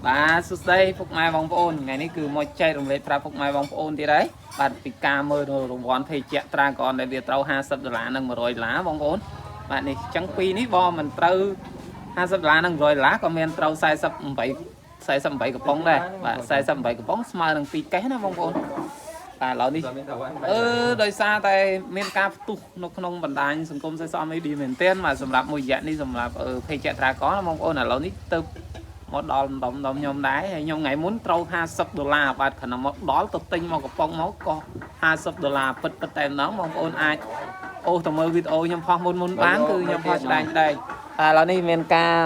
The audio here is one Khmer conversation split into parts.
បាទសួស្តីពុកម៉ែបងប្អូនថ្ងៃនេះគឺមកចែករំលែកប្រាប់ពុកម៉ែបងប្អូនទៀតហើយបាទពីការមើលរង្វាន់ភេសជ្ជៈត្រាកនដែលវាត្រូវ50ដុល្លារនិង100ដុល្លារបងប្អូនបាទនេះចឹងពីរនេះបងមិនត្រូវ50ដុល្លារនិង100ដុល្លារក៏មានត្រូវ48កំប៉ុងដែរបាទ48កំប៉ុងស្មើនឹង2កេសណាបងប្អូនបាទឥឡូវនេះ អឺដោយសារតែមានការផ្ទុះនៅក្នុងបណ្ដាញសង្គម social media មែនទែនបាទសម្រាប់មួយរយៈនេះសម្រាប់អឺភេសជ្ជៈត្រាកនណាបងប្អូនឥឡូវនេះទៅមកដល់ដុំដុំខ្ញុំដែរហើយខ្ញុំថ្ងៃមុនត្រូវ50ដុល្លារបាទខណៈមកដល់ទៅទិញមកកំប៉ុងមកក៏50ដុល្លារពិតពិតតែម្ដងបងប្អូនអាចអូសទៅមើលវីដេអូខ្ញុំផុសមុនមុនបានគឺខ្ញុំផុសស្ដែងដែរតែឥឡូវនេះមានការ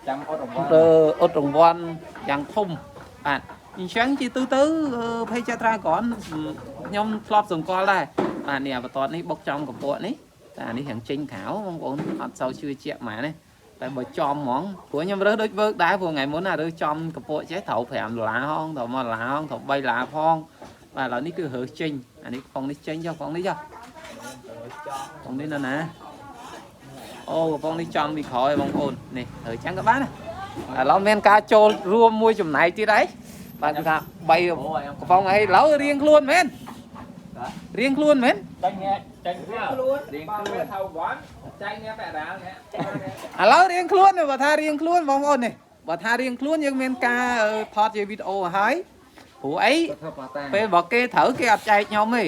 ចាំអត់រង្វាន់ អឺអត់រង្វាន់យ៉ាងធំបាទអញ្ចឹងជាទូទៅអឺភេសជ្ជៈត្រាក្រនខ្ញុំធ្លាប់សម្គាល់ដែរបាទនេះអាបន្ទាត់នេះបុកចំកពក់នេះតែអានេះរាងចេញក្រៅបងប្អូនអត់សូវជឿជាក់ហ្មងទេតែបើចំហ្មងព្រោះខ្ញុំរើសដូចវើកដែរព្រោះថ្ងៃមុនអារើសចំកពក់ចេះត្រូវ5ដុល្លារហងត្រូវ1ដុល្លារហងត្រូវ3ដុល្លារផងបាទឥឡូវនេះគឺរើសចេញអានេះផងនេះចេញចុះផងនេះចុះផងនេះនៅណាអូកំប៉ុងនេះចំពីក្រោយបងប្អូននេះរើចឹងក៏បានដែរ ឥឡូវមានការចូលរួមមួយចំណែកទៀតហើយបាទគឺថា3កំប៉ុងអីឥឡូវរៀងខ្លួនមែនរៀងខ្លួនមែន ចាញ់ចាញ់ខ្លួនរៀងខ្លួនថៅវ៉ាន់ចាញ់អ្នកពាក់ដាលអ្នក ឥឡូវរៀងខ្លួនបើថារៀងខ្លួនបងប្អូននេះបើថារៀងខ្លួនយើងមានការថតជាវីដេអូហើយព្រោះអី ធ្វើប៉ាតា ពេលបើគេត្រូវគេអត់ចែកខ្ញុំទេ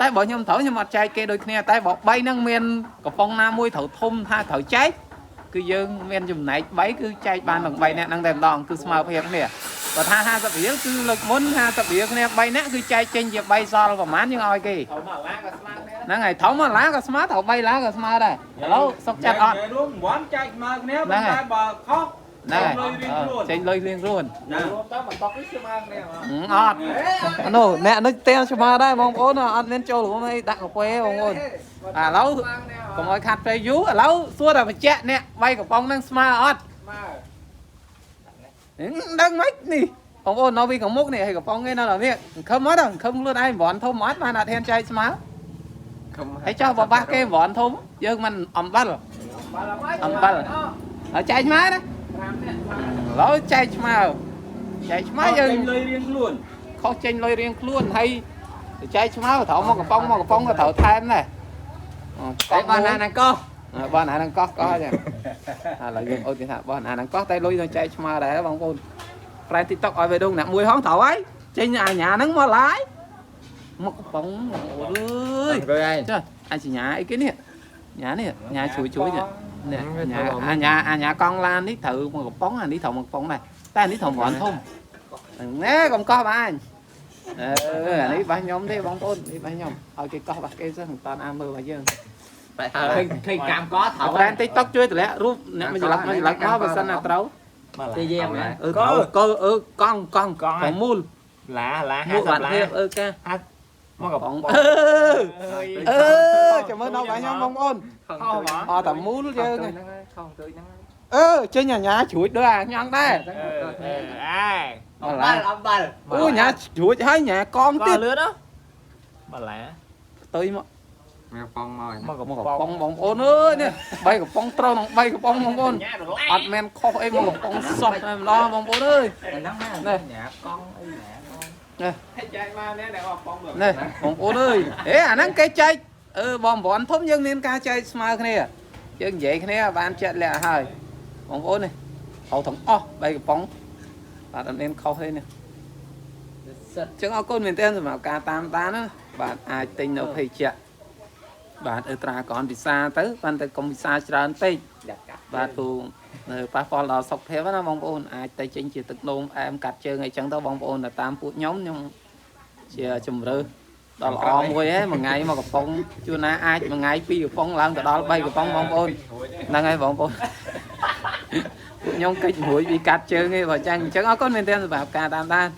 តែបើខ្ញុំត្រូវខ្ញុំអត់ចែកគេដូចគ្នាតែបើ3ហ្នឹងមានកំប៉ុងណាមួយត្រូវធំថាត្រូវចែកគឺយើងមានចំណែក3គឺចែកបានទាំង3នាក់ហ្នឹងតែម្ដងគឺស្មើភាពគ្នាបើថា50រៀលគឺលើកមុន50រៀលគ្នា3នាក់គឺចែកចេញជា3សល់ប្រហែលយើងឲ្យគេ ថៅមកឡាក៏ស្មើគ្នា ហ្នឹងហើយថោមកឡាក៏ស្មើត្រូវ3ឡាក៏ស្មើដែរឥឡូវសុកចិត្តអត់ រួមរង្វាន់ចែកស្មើគ្នាប៉ុន្តែបើខុស ហ្នឹងហើយចេញលុយរៀងខ្លួន ណា រួមទៅមកតក់នេះស្មើគ្នាហ្មង អត់នោះអ្នកនោះផ្ទះស្មើដែរបងប្អូនអត់មានចូលរួមអីដាក់កាហ្វេបងប្អូនឥឡូវកុំឲ្យខាត់ពេលយូរឥឡូវសួរតែបញ្ជាក់អ្នកបីកំប៉ុងហ្នឹងស្មើអត់ ស្មើ ដឹងមិននេះបងប្អូននៅពីខាងមុខនេះហើយកំប៉ុងឯនៅដល់នេះខំអត់ខំខ្លួនឯងប្រន់ធំអត់បានអត់ហ៊ានចែកស្មើហើយចោះបបាស់គេប្រន់ធំយើងមិនអំបិលអំបិលហើយចែកស្មើណា 5នាក់ស្មើ ឥឡូវចែកស្មើចែកស្មើយើង ចេញលុយរៀងខ្លួន ខុសចេញលុយរៀងខ្លួនហើយចែកឆ្មៅត្រូវមកកំប៉ុងមកកំប៉ុងក៏ត្រូវថែមដែរ តែបានណាណាកោ បងអានឹងកោះកោះចឹងឥឡូវយើងអូនគេថាបងអានឹងកោះតែលុយនៅចែកឆ្មៅដែរបងប្អូនប្រែ TikTok ឲ្យបេះដូងអ្នកមួយហងត្រូវហើយចេញអាញាហ្នឹងមកឡាយមកកំប៉ុងបងប្អូនអើយ rồi anh ចាអាសញ្ញាអីគេនេះញ៉ានេះញ៉ាជួយជួយនេះញ៉ាអាញាអាញាកង់ឡាននេះត្រូវមកកំប៉ុងអានេះត្រូវមកកំប៉ុងដែរតែអានេះត្រូវរន់ធំណែកុំកោះបាទអញអឺអានេះបាសខ្ញុំទេបងប្អូននេះបាសខ្ញុំឲ្យគេកោះបាសគេសិនមិនតាន់អាមើលបាសយើង ឃើញឃើញកម្មកថៅ ប្រែន TikTok ជួយតម្លាក់រូបអ្នកមួយចន្លឹកមួយចន្លឹកមកបើសិនណាត្រូវ ទេយាម អឺត្រូវកអឺកង់កង់កង់មូល ឡាឡា មួកបា 50 ឡា ត់ភាពអឺកា មកកំ បង ប៉ុង អឺអឺចាំមើលដល់បាសខ្ញុំបងប្អូន ខំទៅ អត់តែមូលយើង ខំទៅហ្នឹង អឺចេញអាញាជ្រួចដូចអាញ៉ាំដែរ អឺអែ អំបិល អំបិល អូញ៉ាជ្រួចហើយញ៉ាកងទៀត លឿនហ៎មកឡា ផ្ទុយមក មកប៉ងមក មកកំ មក ប៉ុង កំប៉ុងបងប្អូនអើយនេះបីកំប៉ុងត្រូវនឹងបីកំប៉ុងបងប្អូនអត់មែនខុសអីមកកំប៉ុងសោះតែម្ដងបងប្អូនអើយ ហ្នឹងណាញ៉ាកង់អីញ៉ា នេះ ឲ្យចែកមកនេះតែអស់ប៉ង នេះបងប្អូនអើយអេអាហ្នឹងគេចែកអឺបងប្អូនធំយើងមានការចែកស្មើគ្នាយើងនិយាយគ្នាបានជាក់លាក់ហើយបងប្អូននេះត្រូវទាំងអស់បីកំប៉ុងបាទអត់មានខុសទេនេះ សិត ចឹងអរគុណមែនទែនសម្រាប់ការតាមដានណាបាទអាចទិញនៅភេសជ្ជៈបាទអឺត្រាកនពិសាទៅបានតែកុំពិសាច្រើនពេក យ៉ាកាត់ បាទព្រោះនៅប៉ះពាល់ដល់សុខភាពណាបងប្អូនអាចទៅចេញជាទឹកនោមអែមកាត់ជើងអីចឹងទៅបងប្អូនតែតាមពួកខ្ញុំខ្ញុំជាជំរឿដល់ល្អមួយហ៎មួយថ្ងៃមកកំប៉ុងជួនណាអាចមួយថ្ងៃពីរកំប៉ុងឡើងទៅដល់3កំប៉ុងបងប្អូនហ្នឹងហើយបងប្អូនពួកខ្ញុំកិច្ចមួយពីកាត់ជើងឯងបើចឹងអញ្ចឹងអរគុណមែនទែនសម្រាប់ការតាមដាន